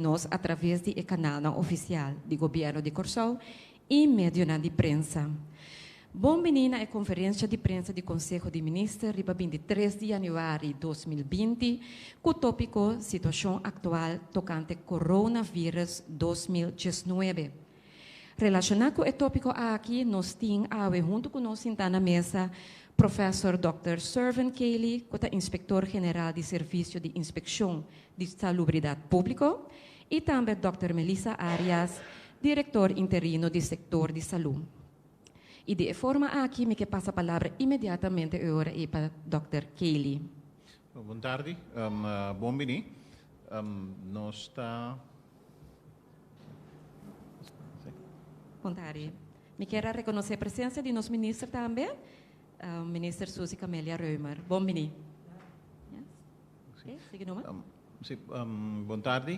Nos a traves di e kanalnan ofisial di Gobièrnu di Kòrsou i medionan di prensa. Bon bini na e konferensha di prensa di Konseho di Minister riba 23 di yanüari 2020 ku tópiko Situashon aktual tokante Coronavirus 2019. Relashoná ku e tópiko aki nos tin awe huntu ku nos sintá na mesa Professor Dòkter Servin Keli ku ta Inspektor General di Servisio di Inspekshon di Salubridat Públiko i tambe Dòkter Melissa Arias, Direktor Interino di Sektor di Salú. I di e forma aki mi ke pasa palabra inmediatamente e ora ei pa Dòkter Keli. Bon tardi, bon bini. Nos ta. Bon tardi. Mi kier a rekonosé presensia di nos minister tambe, Minister Suzy Camelia Römer. Bon bini. Yes. Sigui numa. Si, bon tardi,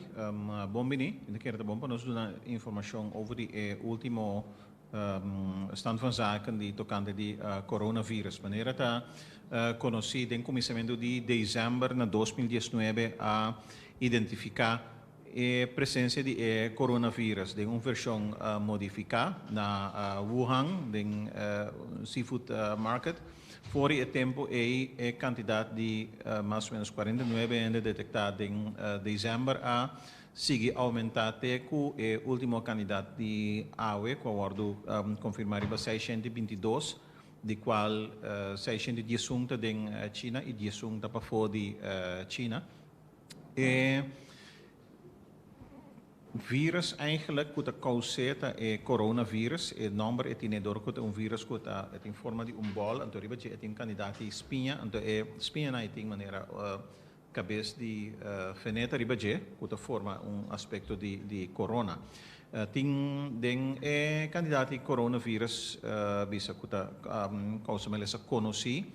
bon bini. Mi ta kere ta bon pa nos duna informashon over di e ultimo stand van zaken di tokante di coronavirus. Manera ta konosí den kuminsamentu di desèmber na 2019 a identifiká e presensia di e coronavirus den un vershon modifiká na Wuhan den seafood market. For di e tempu ei e kantidat di mas o menos 49 hende detektá den desèmber a sigui oumentá te ku e último kandidat di awe ku a wòrdu konfirmá riba 622, di kual 611 ta den China i 11 ta pafó di China. E virus eigenlijk ku ta kous'é ta e coronavirus. E nòmber e tine dor ku ta un virus ku ta e tin forma di un bòl, anto riba dje e tin kandidat di spiña, anto e spiñanan e tin manera kabes di feneta riba dje ku ta forma un aspekto di corona. Tin den e kandidat di coronavirus bisa ku ta kousa malesa konosí.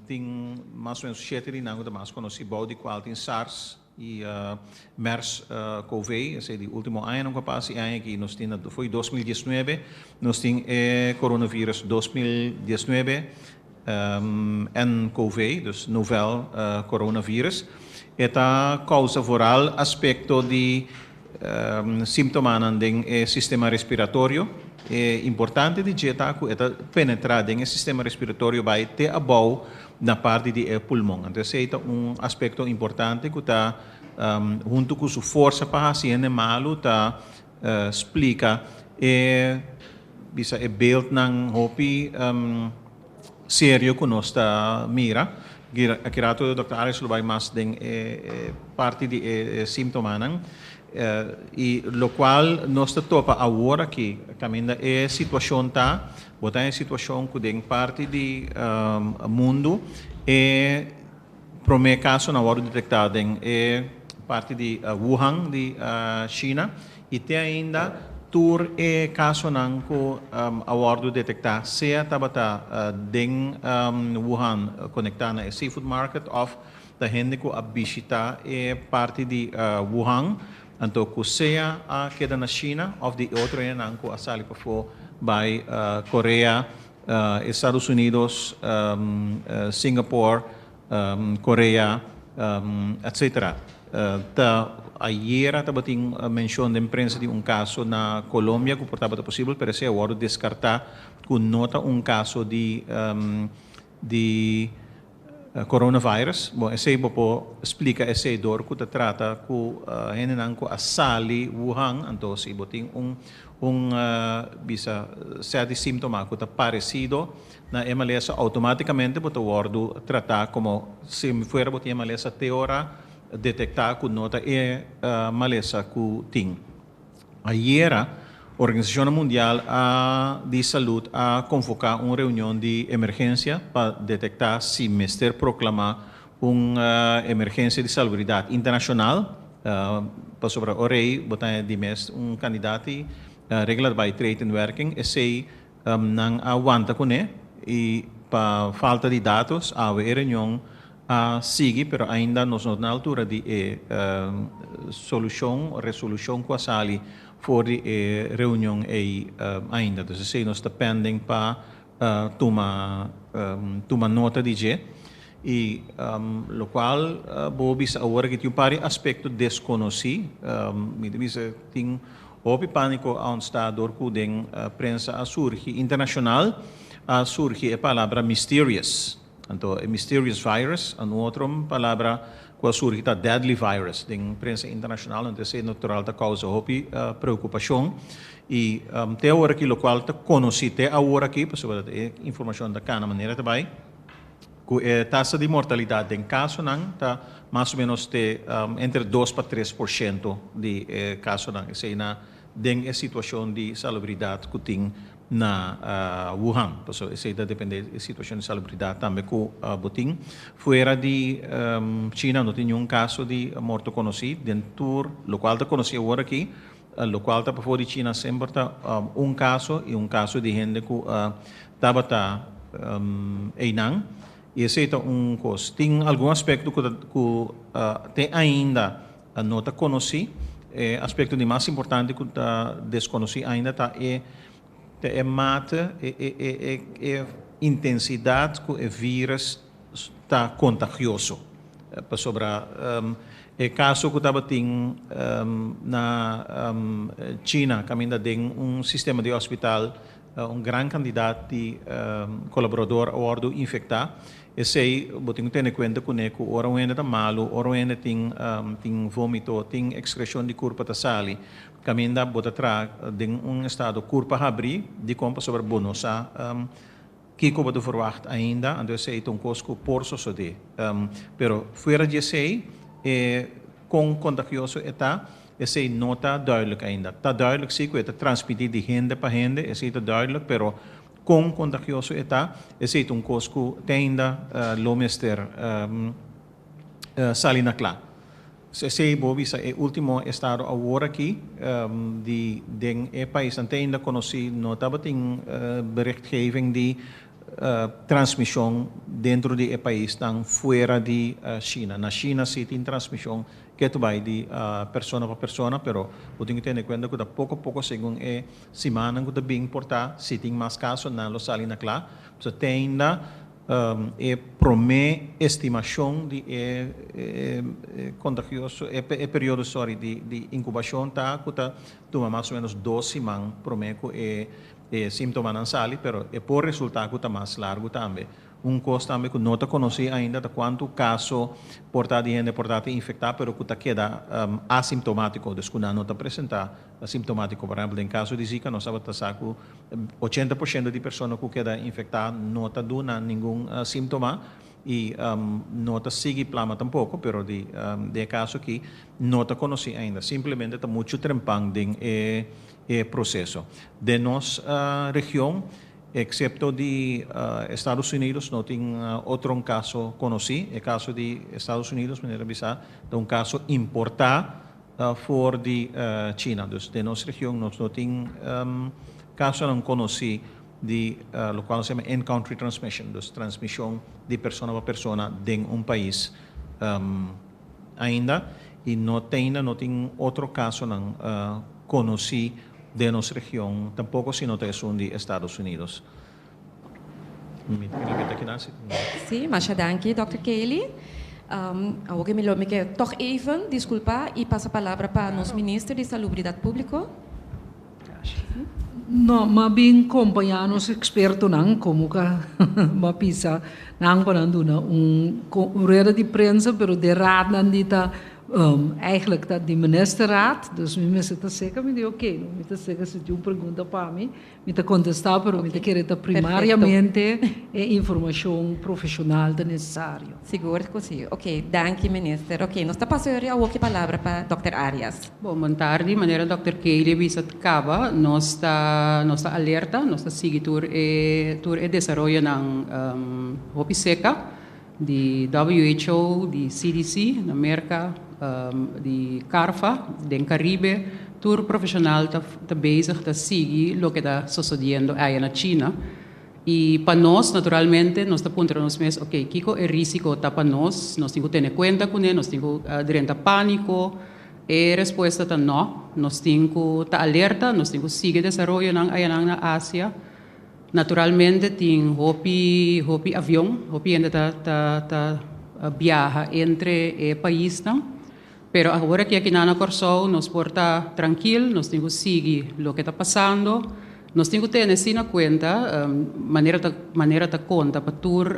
Tin mas o menos shete di nan ku ta mas konosí, bou di kual tin SARS i MERS-CoV, esei di último añanan ku a pasa i aña aki nos tin na foi 2019 nos tin e coronavirus 2019 nCoV, dus novel coronavirus. E ta kousa vooral aspekto di Símptomanan den e sistema respiratorio. E importante di dje ta ku e ta penetrá den e sistema respiratorio bai te abou na parti di e pulmon. Anto esei ta un aspekto importante ku ta huntu ku su forsa pa hasi hende malu ta splika e bisa e beeldnan hopi serio ku nos ta mira. Aki rato Dòkter Arias lo bai mas den e parti di e símptomanan i lokual nos ta topa awor aki kaminda e situashon ta, bo ta den e situashon ku den parti di mundu e promé kasonan a wòrdu detektá den e parti di Wuhan di China i te ainda tur e kasonan ku a wòrdu detektá sea tabata den Wuhan konektá na e seafood market òf ta hende ku a bishitá e parti di Wuhan anto ku sea a keda na China òf di e otro hendenan ku a sali pafó bai Korea, Estados Unidos, Singapore, Korea, etc. Ta ayera tabatin menshon den prensa di un kaso na Colombia ku por tabata posibel, pero esei a wòrdu deskartá ku no ta un kaso di di coronavirus. Bon, esei bo por splika esei dor ku ta trata ku hendenan ku a sali Wuhan, anto si bo tin un un bisa sèt di símtoma ku ta paresido na e malesa outomátikamente bo ta wòrdu tratá komo si fuera bo tin e malesa te ora detektá ku no ta e malesa ku tin. Ayera Organisashonnan Mundial a di Salud a konvoká un reunion di emergensia pa detektá si mester proklamá un emergensia di salubridat internashonal pasobra ora ei bo ta di mes un kandidat di regla bai trade in werking esei Nan a wanta kuné i pa falta di datos awe e reunion a sigui pero ainda nos no ta na altura di e solushon o resolushon ku a sali for di e reunion ei ainda. Dus esei nos ta pending pa tuma tuma nota di dje. I lokual bo bisa awor aki tin un par di aspekto deskonosí. Mi ta bisa tin hopi pániko a ontstá dor ku den prensa a surgi internashonal a surgi e palabra mysterious. Anto e mysterious virus, un otro palabra ku a surgi ta deadly virus den prensa internashonal. Anto esei natural ta kousa hopi preokupashon. I te awor aki lokual ta konosí te awor aki, pasobra e informashon ta kana manera ta bai, ku e tasa di mortalidat den kasonan ta mas o menos te entre 2 pa 3% di e kasonan. Esei na den e situashon di salubridat ku tin na Wuhan. Pasobra esei ta dependé e situashon di salubridat tambe ku bo tin. Fuera di China no tin ningun kaso di morto konosí den tur lokual ta konosí awor aki, lokual ta pafó di China semper ta un kaso i un kaso di hende ku tabata einan. I esei ta un kos. Tin algun aspekto ku te ainda no ta konosí. E aspekto di mas importante ku ta deskonosí ainda ta e mate, e intensidat ku e virus ta kontagioso. Pasobra e kaso ku tabatin na China, kaminda den un sistema di hospital un gran kantidat di kolaboradó a wòrdu infektá. Esei, bo tin ku tene kuenta kuné ku ora un hende ta malu, ora un hende tin vómito, tin ekskreshon di kurpa ta sali, kaminda bo ta traha den un estado kurpa habrí, dikon? Pasobra bo no sa kiko bo ta verwacht ainda, anto esei ta un kos ku por sosodé. Pero fuera di esei, e kon kontagioso e ta, esei no ta duidelijk ainda. Ta duidelijk sí ku e ta transmití di hende pa hende, esei ta duidelijk, pero kon kontagioso e ta, esei ta un kos ku te ainda lo mester sali na kla. Esei bo bisa e último estado awor aki di den e pais te ainda konosí no tabatin berichtgeving di transmishon dentro di e paisnan fuera di China. Na China sí tin transmishon ku bai di persona pa persona, pero bo tin ku tene kuenta ku ta poko poko segun e simannan ku ta bin por ta si tin mas kaso nan lo sali na kla. So te ainda e promé estimashon di e kontagioso, e periodo, sorry, di inkubashon ta ku ta tuma mas o menos 2 siman promé ku e síntomanan sali, pero e por resultá ku ta mas largu tambe. Un kos tambe ku no ta konosí ainda ta kuantu kaso por ta di hende por ta infektá, pero ku ta keda asintomátiko, dus ku nan no ta presentá asintomátiko. Por ehèmpel, den kaso di Zika, nos tabata sa ku 80% di persona ku keda infektá no ta duna ningun síntoma i no ta sigui plama tampoko, pero di kaso aki no ta konosí ainda. Simplemente ta muchu trempan den e proseso. Den nos region, eksepto di Estados Unidos, no tin otro kaso konosí. E kaso di Estados Unidos, manera bisa, ta un kaso importá for di China. Dus den nos region nos no tin kasonan konosí di lokual nos yama in-country transmission, dus transmishon di persona pa persona den un pais ainda i no tin otro kasonan konosí den nos region tampoko sino ta esun di Estados Unidos. Sí, masha danki, Dr. Kelly. Oké, mi ke toch even diskulpá i pasa palabra pa nos minister di Salubridat Públiko. No, m'a bin kompañá nos ekspertonan, komo ku m'a pisa nan pa nan duna un rueda di prensa, pero de raad nan di ta eigenlijk dat di ministerraad, dus mi mester ta seka, mi di oké, no, mi ta seka si tin un pregunta pa mi, mi ta kontestá, pero mi ta kere ta primariamente e informashon profeshonal ta nesesario. Sigur ku sí. Ok, danki, minister. Ok, nos ta pasando e palabra pa Dr. Arias. Bon, bon tardi. Manera Dr. Kelly bisa kaba, nos ta alerta, nos ta sigui tur e desaroyonan hopi serka di WHO, di CDC na Merka, di CARFA, di Karibe, tur profeshonal ta bezig ta sigui loke ta susediendo ei na China. I pa nos, naturalmente, nos ta puntra nos mes, ok, kiko e rísiko ta pa nos? Nos tin ku tene kuenta kuné, nos tin ku drenta pániko. E respuesta ta no. Nos tin ku ta alerta, nos tin ku sigui desaroyonan ei na Asia. Naturalmente tin hopi hopi avion, hopi hende ta ta ta biaha entre e paisnan, pero awor aki aki na Kòrsou nos por ta trankil, nos tin ku sigui loke ta pasando, nos tin ku tene si na kuenta manera ta manera ta konta pa tur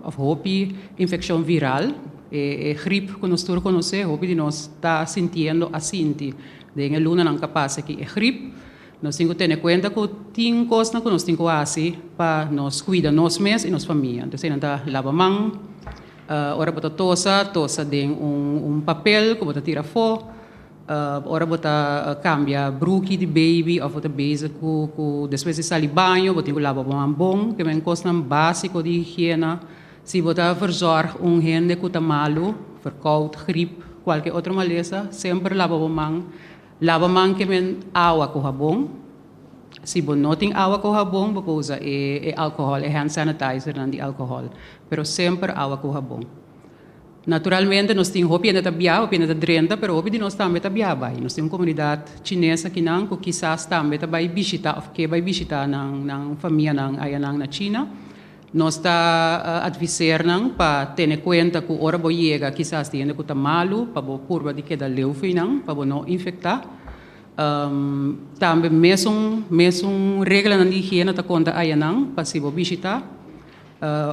òf hopi infekshon viral, e e grip ku nos tur konosé, hopi di nos ta sintiendo a sinti den e lunanan ku a pasa aki e grip. Nos tin ku tene kuenta ku tin kosnan ku nos tin ku hasi pa nos kuida nos mes i nos famia. Entonces nan ta laba man, ora bo ta tosa, tosa den un papel ku bo ta tira afó. Ora bo ta kambia bruki di baby òf bo ta bezig ku despues di sali baño bo tin ku laba bo man bon. Ke men kosnan básiko di higiena. Si bo ta verzòrg un hende ku ta malu, verkoud, grip, kualke otro malesa, semper laba bo man. Laba man ke men awa ku habon. Si bo no tin awa ku habon, bo por usa e e alkohòl, e hand sanitizernan di alkohòl. Pero semper awa ku habon. Naturalmente nos tin hopi hende ta bia, hopi hende ta drenta, pero hopi di nos tambe ta bia bai. Nos tin un komunidat chines akinan ku kisas tambe ta bai bishita òf ke bai bishita nan nan famianan ayanan na China. Nos ta adviseer nan pa tene kuenta ku ora bo yega kisas tin hende ku ta malu pa bo purba di keda leu for nan pa bo no infektá. Tambe mesun mesun reglanan di higiena ta konta ayanan pa si bo bishitá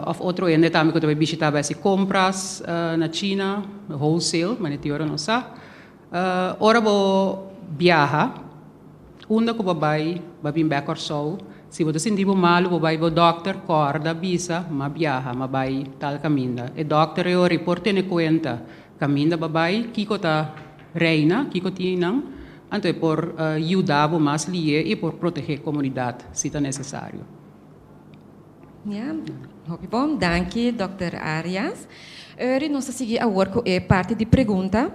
òf otro hende tambe ku ta bai bishitá bai hasi kompras na China, wholesale, manera tin ora nos sa. Ora bo biaha, unda ku bo bai, bo a bin bek Kòrsou, si bo ta sinti bo malu, bo bai bo dòkter, kòrda bisa, m'a biaha, m'a bai tal kaminda. E dòkter e ora ei por tene kuenta kaminda bo a bai, kiko ta reina, kiko tin einan, anto e por yuda bo mas lié i e por protegé komunidat si ta nesesario. Ya, hopi bon. Danki, Dòkter Arias. Eri nos ta sigui awor ku e parti di pregunta.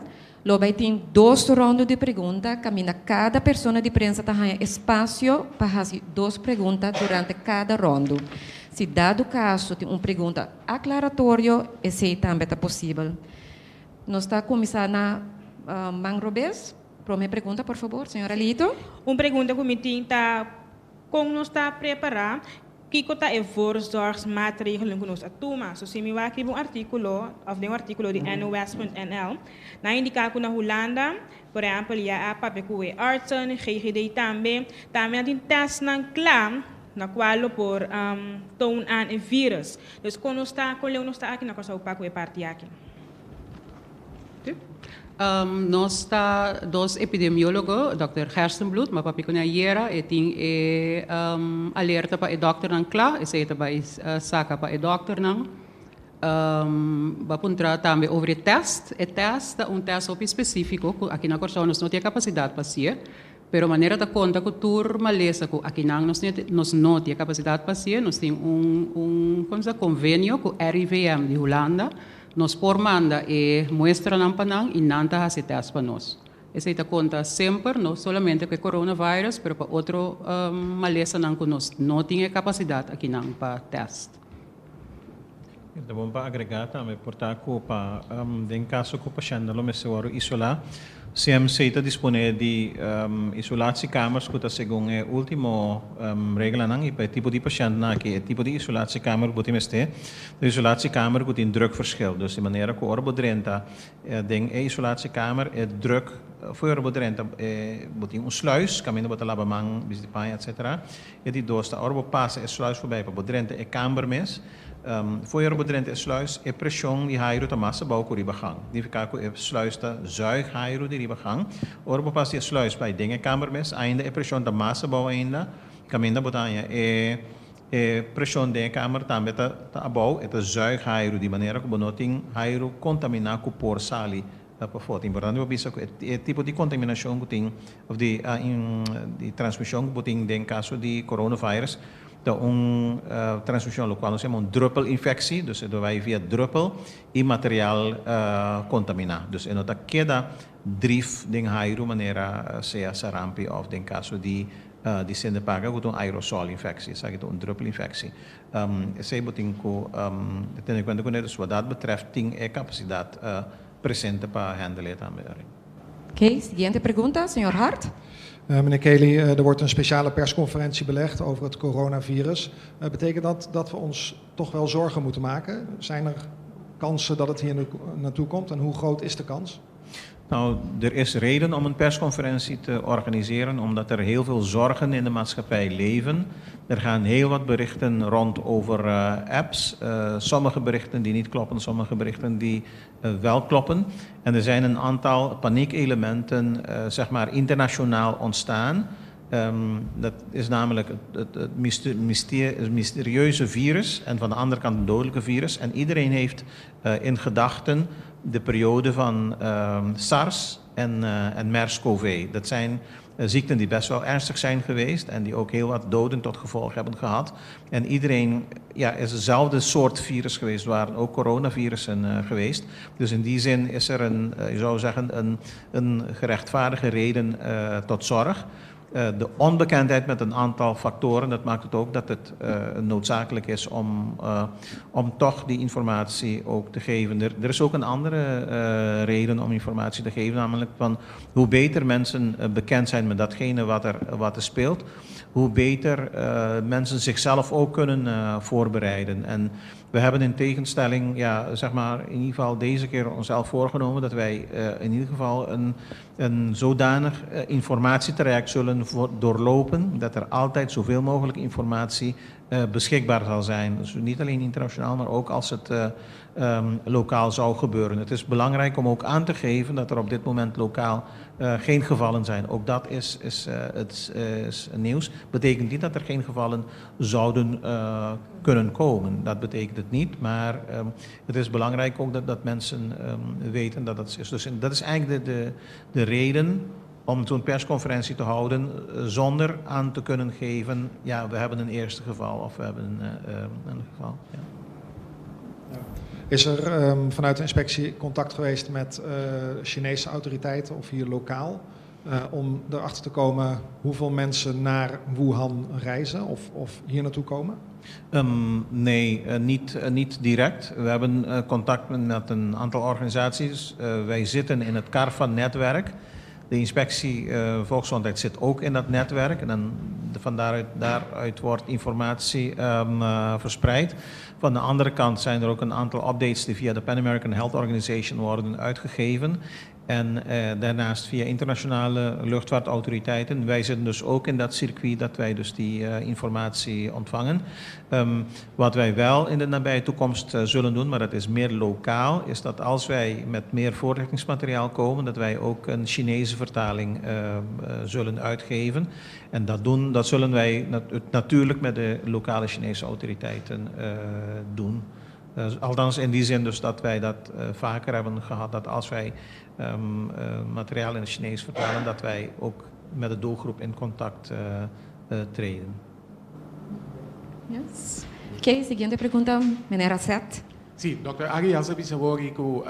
Lo bai tin dos rondo di pregunta kaminda kada persona di prensa ta haña espasio pa hasi dos pregunta durante kada rondo. Si dado kaso tin un pregunta aklaratorio, esei tambe ta posibel. Nos ta kuminsá na man robes. Promé pregunta, por fabor, señora Lito. Un pregunta ku mi tin ta kon nos ta prepará. Kiko ta e voorzorgsmaatregelen ku nos a tuma? So si mi wak riba un artíkulo òf den un artíkulo di nos.nl, nan a indiká ku na Hulanda, por ehèmpel, ya a papia ku e artsen, GGD tambe, tambe nan tin tèstnan kla na kual lo por toon aan e vírus. Dus kon nos ta, kon leu nos ta aki na Kòrsou pa ku e parti aki? Nos ta dos epidemiólogo, dòkter Gerstenbluth, m'a papia kuné ayera, e tin e alerta pa e dòkternan kla, esei ta bai saka pa e dòkternan. Bo a puntra tambe over e tèst. E tèst ta un tèst hopi spesífiko ku aki na Kòrsou nos no tin e kapasidat pa hasié, pero manera ta konta ku tur malesa ku akinan nos nos no tin e kapasidat pa hasié, nos tin un un komo sa konvenio ku RIVM di Hulanda. Nos por manda e muestranan pa nan i nan ta hasi tèst pa nos. Esei ta konta semper, no solamente ku e coronavirus, pero pa otro malesanan ku nos no tin e kapasidat akinan pa tèst. E ta bon pa agregá tambe por ta ku pa den kaso ku pashèntnan lo mester wòrdu isolá, CMC ta disponé di isolatiekamers ku ta segun e último reglanan i pa e tipo di pashèntnan aki e tipo di isolatiekamer ku bo tin mester ta isolatiekamer ku tin drukverschil. Dus di manera ku ora bo drenta den e isolatiekamer e druk for ora bo drenta bo tin un sluis kaminda bo ta laba man, bisti paña etcetera. E di dos ta ora bo pasa e sluis forbij pa bo drenta e kamber mes. Foor bo drenta e sluis, e preshon di hairu ta mas abou ku riba gang. Nifiká ku e sluis ta zuig hairu di riba gang. Ora bo pasa di e sluis bai den e kamber mes, ainda e preshon ta mas abou ainda. Kaminda bo ta haña e e preshon den e kamber tambe ta ta abou, e ta zuig hairu di manera ku bo no tin hairu kontaminá ku por sali pafó. Ta importante bo bisa ku e e tipo di kontaminashon ku tin òf di di transmishon ku bo tin den kaso di coronavirus Ta un transmision locual nos yama un druppelinfectie, dus e ta bay via druppel y material contamina. Dus e no ta keda drief den hairu manera sea sarampi of den caso di di sendepaga cu ta un aerosolinfectie. Esaki ta un druppelinfectie. Esey bo tin cu tene cuenta cune. Dus wat dat betreft tin e capacidad presente pa handle tambe. Ok, siguiente pregunta, señor Hart. Meneer Keli, er wordt een speciale persconferentie belegd over het coronavirus. Betekent dat dat we ons toch wel zorgen moeten maken? Zijn er kansen dat het hier nu naartoe komt en hoe groot is de kans? Nou, er is reden om een persconferentie te organiseren, omdat er heel veel zorgen in de maatschappij leven. Er gaan heel wat berichten rond over apps. Sommige berichten die niet kloppen, sommige berichten die wel kloppen. En er zijn een aantal paniekelementen, zeg maar, internationaal ontstaan. Dat is namelijk het mysterieuze virus en van de andere kant een dodelijke virus. En iedereen heeft in gedachten de periode van SARS en MERS-CoV. Dat zijn ziekten die best wel ernstig zijn geweest en die ook heel wat doden tot gevolg hebben gehad. En iedereen, ja, is hetzelfde soort virus geweest, waren ook coronavirussen geweest. Dus in die zin is er een, je zou zeggen, een gerechtvaardige reden tot zorg. De onbekendheid met een aantal factoren, dat maakt het ook dat het noodzakelijk is om toch die informatie ook te geven. Er is ook een andere reden om informatie te geven, namelijk van hoe beter mensen bekend zijn met datgene wat er speelt, hoe beter mensen zichzelf ook kunnen voorbereiden. En we hebben in tegenstelling, ja, zeg maar, in ieder geval deze keer onszelf voorgenomen dat wij in ieder geval een zodanig informatietraject zullen doorlopen dat er altijd zoveel mogelijk informatie beschikbaar zal zijn. Dus niet alleen internationaal, maar ook als het lokaal zou gebeuren. Het is belangrijk om ook aan te geven dat er op dit moment lokaal geen gevallen zijn. Ook dat is nieuws. Betekent niet dat er geen gevallen zouden kunnen komen. Dat betekent het niet, maar het is belangrijk ook dat mensen weten dat dat is. Dus dat is eigenlijk de reden om zo'n persconferentie te houden zonder aan te kunnen geven, ja, we hebben een eerste geval of we hebben een geval. Ja. Ja. Is er vanuit de inspectie contact geweest met Chinese autoriteiten of hier lokaal om erachter te komen hoeveel mensen naar Wuhan reizen of hier naartoe komen? Nee, niet direct. We hebben contact met een aantal organisaties. Wij zitten in het CARFA-netwerk. De inspectie volksgezondheid zit ook in dat netwerk en dan van daaruit wordt informatie verspreid. Van de andere kant zijn er ook een aantal updates die via de Pan American Health Organization worden uitgegeven. En daarnaast via internationale luchtvaartautoriteiten. Wij zitten dus ook in dat circuit dat wij dus die informatie ontvangen. Wat wij wel in de nabije toekomst zullen doen, maar dat is meer lokaal, is dat als wij met meer voorlichtingsmateriaal komen, dat wij ook een Chinese vertaling zullen uitgeven. En dat zullen wij natuurlijk met de lokale Chinese autoriteiten doen. Althans in die zin dus dat wij dat vaker hebben gehad, dat als wij materiaal in het Chinees vertalen, dat wij ook met de doelgroep in contact treden. Yes. Ok, siguiente pregunta, meneer Asset. Si, Dr. Arias a bisa ku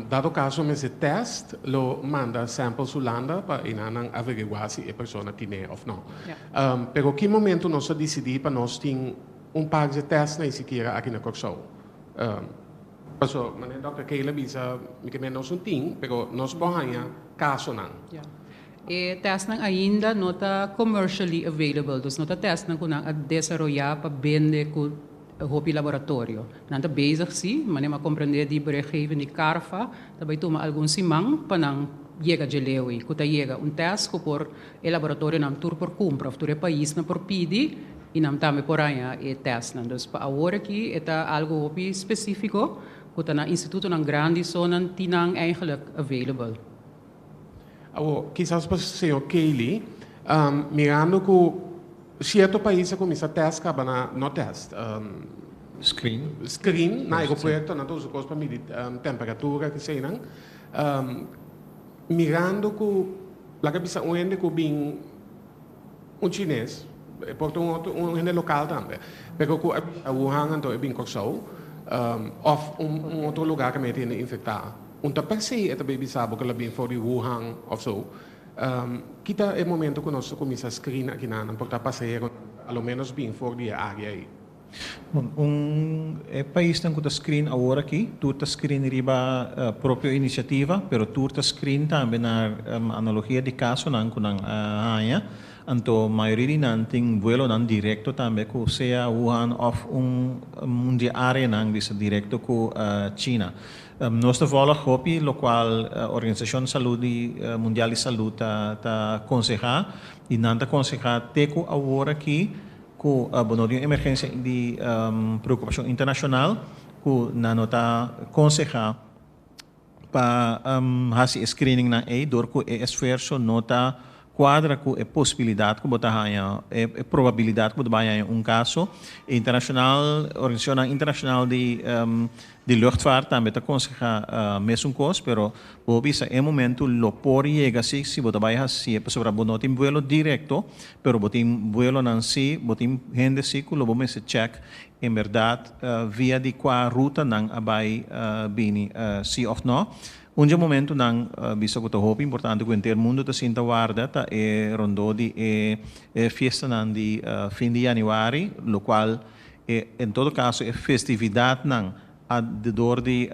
dado kaso mester test, lo manda samples Hulanda pa einan averiguá si e persona tin òf no. Pero ki momento nos a disidí pa nos tin un par di test ni sikiera aki na Kòrsou? Paso, manera Dr. Keila bisa, mi ke nos no tin, pero nos por haña kasonan. Ja. E testnan ainda no ta commercially available, dus no ta testnan ku nan a desaroyá pa bende ku hopi laboratorio. Nan ta bezig si, maar mi a komprondé di berichtgeving di CARFA, ta bai tuma algun siman pa nan yega dje leu ei, ku ta yega un test ku por e laboratorionan tur por kumpra, òf tur e paisnan por pidi, i nan tambe por haña e testnan. Dus pa awor aki e ta algu hopi spesífiko, ku ta na institutonan grandi so nan tin nan eigenlijk available. Awor, kisas pa señor Kelly, mirando ku sierto pais a kuminsá test kaba na, no test, Screen. Screen na aeropuerto, na tur kos pa midi temperatura, ku sei nan. Mirando ku, laga bisa un hende ku bin un chines, por ta un otro, un hende lokal tambe, pero ku a Wuhan anto e bin Kòrsou, òf un otro lugá ku ta infektá. Un ta per se e ta bin bisa ku el a bin for di Wuhan òf so. Ki ta e momento ku nos kuminsá screen aki nan, por ta pasahero, a lo menos bin for di e área ei? Bon, e paisnan ku ta screen awor aki, tur ta screen riba propio inisiativa, pero tur ta screen tambe na analogia di kasonan ku nan a haña. Anto mayoria di nan tin vuelonan direkto tambe ku sea Wuhan òf un di e áreanan bisa direkto ku China. Nos ta vòlg hopi lokual Organisashon Salud di Mundial di Salud ta konsehá i nan ta konsehá te ku awor aki ku bo no tin un emergensia di preokupashon internashonal ku nan no ta konsehá pa hasi e screeningnan ei dor ku e esfuerso no ta kuadra ku e posibilidat ku bo ta haña, e probabilidat ku bo ta bai haña un kaso. Internashonal, organisashonnan internashonal di di luchtvaart tambe ta konsehá mesun kos, pero bo bisa e momentu lo por yega si si bo ta bai hasié pasobra bo no tin buelo direkto, pero bo tin buelonan si, bo tin hende si ku lo bo mester chèk En berdad, via di cua ruta nan a bay bini, si of no. Un dje momentunan bisa cu ta hopi importante cu henter mundo ta sinta warda ta e rondó di e fiestanan di fin di januari, locual e en todo caso e festividadnan a dor di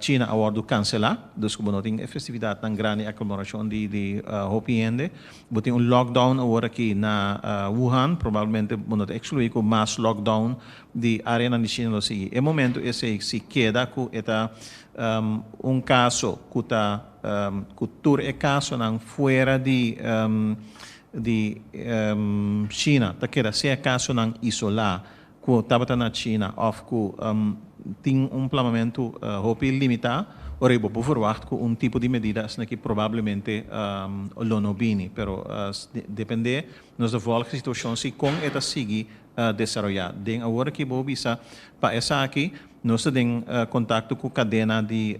China a wordo cancela, dus cu bo no tin e festividadnan grandi aclomeracion di hopi hende. Bo tin un lockdown awor aki na Wuhan, probablemente bo no ta exclui cu mas lockdown di areanan di China lo sigui. E momento esey si keda cu e ta un caso cu ta cu tur e casonan fuera di di China ta keda sea casonan isola ku tabata na China òf ku tin un plamamentu hopi limitá, ora ei bo por verwagt ku un tipo di medida asin'aki probablemente lo no bini. Pero dependé nos ta vòlg e situashon si kon e ta sigui desaroyá. Den awor aki bo bisa pa esaki nos ta den kontakto ku kadena di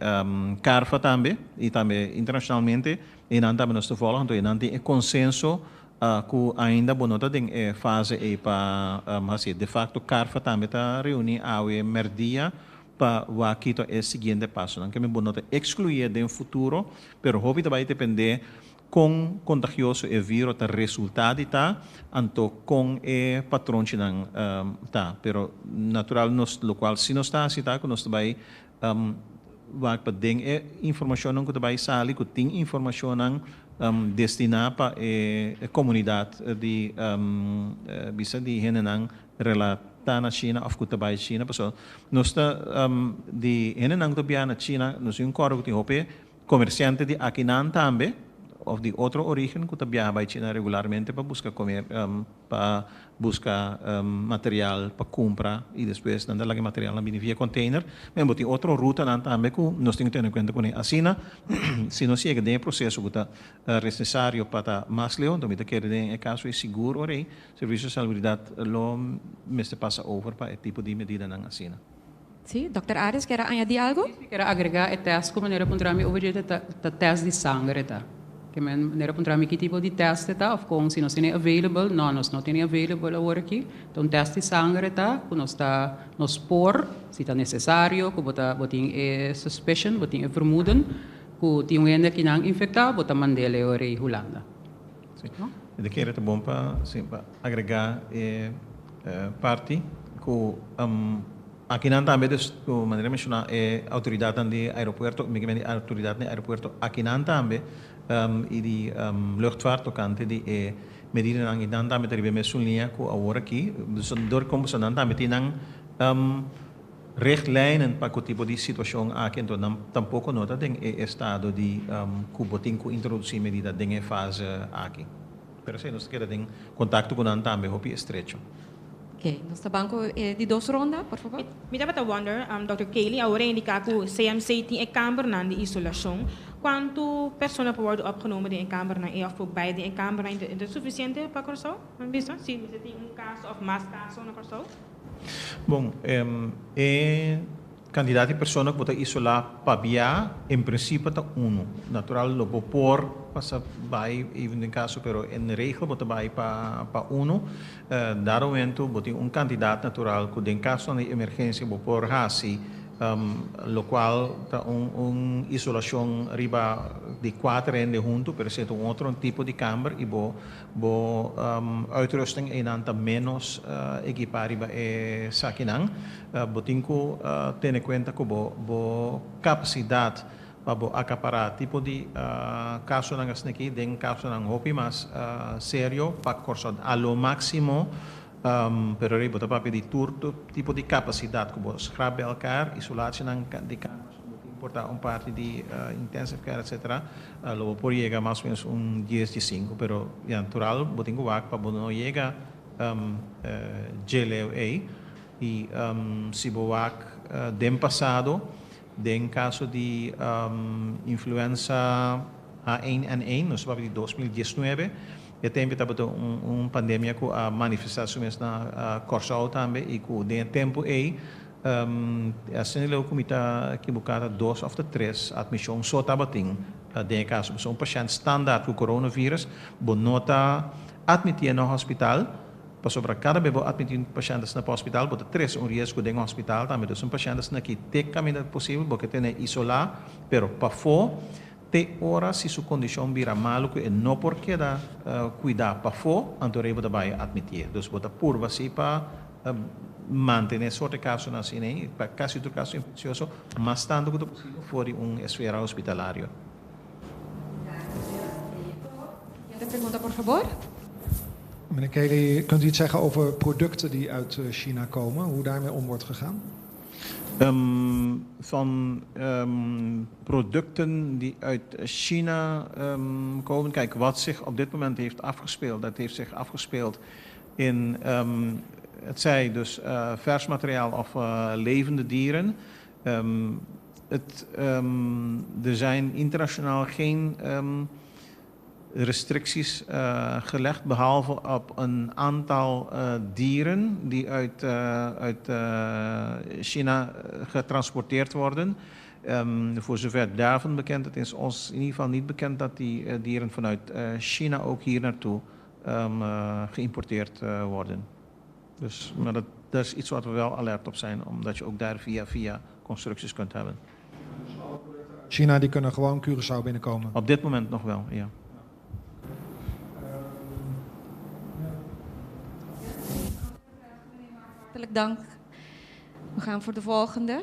Carfa tambe i tambe internashonalmente einan tambe nos ta vòlg anto einan tin e konsenso Cu ainda bo no ta den e fase ey pa haci. De facto Carfa tambe ta reuni awe merdia pa wak kito e siguiente pasonan. Keme bo no ta excluye den futuro, pero hopi ta bay depende con contagioso e viro ta resulta di ta, anto con e patronchinan ta. Pero natural nos locual si nos ta haci ta cu nos ta bay Wak pa den e informashonnan ku ta bai sali ku tin informashonnan destiná pa e komunidat di bisa di hendenan relatá na China òf ku ta bai China pasobra nos ta di hendenan ku ta biaha na China nos tin un kòrda ku tin hopi komersiante di akinan tambe òf di otro orígen ku ta biaha bai China regularmente pa buska komer pa buska material pa kumpra i despues nan ta laga e materialnan bini via container. Men bo tin otro rutanan tambe ku nos tin ku tene kuenta kuné. Asina si nos yega den e proseso ku ta nesesario pa ta mas leu, anto mi ta kere den e kaso ei sigur ora ei Servisio di Salubridat lo mester pasa over pa e tipo di medidanan asina. Sí, Dòkter Arias kier a añadí algu? Mi kier a agregá e tèst ku manera puntra mi over dje ta tèst di sanger e ta. Ke men manera puntra mi ki tipo di tèst e ta òf kon si nos tene available. No, nos no tene available awor aki. Ta un tèst di sanger e ta ku nos ta nos por si ta nesesario ku bo ta bo tin e suspicion, bo tin e vermoeden ku tin un hende akinan infektá bo ta mand'el e ora ei Hulanda. Sí. Mi ta kere ta bon pa sí pa agregá e parti ku Akinan tambe dus ku manera menshoná e outoridatnan di aeropuerto, mi ke men di outoridatnan di aeropuerto akinan tambe i di luchtvaart tokante di e medidanan i nan tambe ta riba e mesun liña ku awor aki. Dus dor kon pasobra nan tambe tin nan richtlijnen pa ku tipo di situashon aki anto nan tampoko no ta den e estado di ku bo tin ku introdusí medida den e fase aki. Pero esei nos ta keda den kontakto ku nan tambe hopi estrecho. Ok, nos ta ban ku e di dos ronda, por favor. Mi tabata wonder, Dòkter Kaylee awor a indiká ku CMC tin e kambernan di isolashon. Kuantu persona por wòrdu opgenomen den e kambernan ei òf por bai den e kambernan ei? Ta sufisiente pa Kòrsou? Bo bisa si mester tin un kaso òf mas kaso na Kòrsou? Bon, e Kantidat di persona ku bo ta isolá pabia en prinsipio ta unu. Natural lo bo por pasa bai even den kaso pero en regel bo ta bai pa pa unu. Dado momento bo tin un kantidat natural ku den kasonan di emergensia bo por hasi Lokual ta un isolashon riba di kuater hende huntu, pero esei ta un otro tipo di kamber i bo bo uitrusting einan ta ménos ekipá riba esakinan. Bo tin ku tene kuenta ku bo bo kapasidat pa bo akapará tipo di kasonan asin'aki den kasonan hopi mas serio pa Kòrsou a lo máksimo. Pero rei bo ta papia di tur tipo di kapasidat ku bo skrap bij elkaar, isolatienan di kamers ku bo tin por ta un parti di intensive care etcetera, lo bo por yega mas o menos un dies diesinku, pero ya natural bo tin ku wak pa bo no yega dje leu ei. I si bo wak den pasado den kaso di influenza H1N1, nos ta papia di 2019, E tempu tabata un pandemia ku a manifestá su mes na Kòrsou tambe i ku den e tempu ei asina leu ku mi ta ekiboká ta dos òf ta tres atmishon so tabatin den e kaso. Pasobra un pashènt standaard ku coronavirus bo no ta atmitié na hospital pasobra kada bes bo atmití un pashènt asina pa hospital bo ta trese un riesgo den hospital tambe. Dus un pashènt asina aki te kaminda posibel bo ke tene isolá pero pafó. Te ora si su kondishon bira malu ku e no por keda kuidá pafó, anto rei bo ta bai atmitié. Dus bo ta purba si pa mantené sorte kasonan asina ei, pa kasi tur kaso infeksioso, mas tantu ku ta posibel for di un esfera hospitalario. Siguiente pregunta por fabor. Meneer Kely, kunt u iets zeggen over producten die uit China komen, hoe daarmee om wordt gegaan? Van producten die uit China komen. Kijk, wat zich op dit moment heeft afgespeeld, dat heeft zich afgespeeld in het zij dus vers materiaal of levende dieren. Het, er zijn internationaal geen restricties gelegd, behalve op een aantal dieren die uit China getransporteerd worden. Voor zover daarvan bekend, het is ons in ieder geval niet bekend dat die dieren vanuit China ook hier naartoe geïmporteerd worden. Dus, maar dat is iets wat we wel alert op zijn, omdat je ook daar via via constructies kunt hebben. China die kunnen gewoon Curaçao binnenkomen? Op dit moment nog wel, ja. Hartelijk dank. We gaan voor de volgende.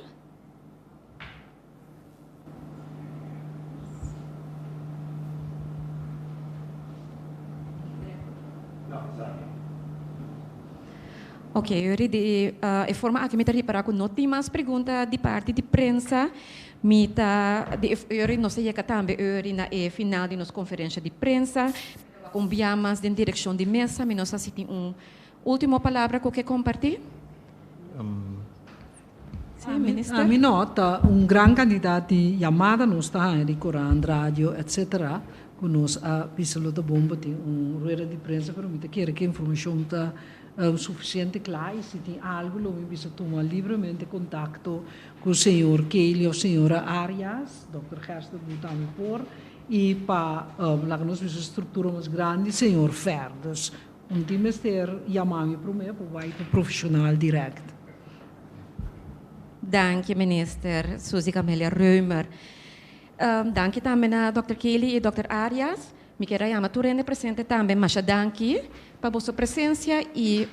Ok, Yuri, di e forma aki mi ta ripará ku no tin mas pregunta di parti di prensa. Mi ta di Yuri, nos a yega tambe Yuri na e final di nos konferensha di prensa. Un bia mas den direkshon di mesa, mi no sa si tin un último palabra ku ke kompartí. Sí, minister. Ami no, ta un gran kantidat di yamada nos ta haña di korant, radio, etcetera, ku nos a bisa lo ta bon pa tin un rueda di prensa, pero mi ta kere ku e informashon ta sufisiente kla i si tin algu lo mi bisa tuma libremente kontakto ku señor Kely òf señora Arias, dòkter Gerster bo tambe por, i pa laga nos bisa struktura mas grandi señor Fer. Dus Un tin mester yama mi prome pa bai pa profesional direct. Danki Minister Suzy Camelia Römer. Danki tambe na Dòkter Kely i Dòkter Arias. Mi kier a yama tur hende presente tambe masha danki pa boso presencia i.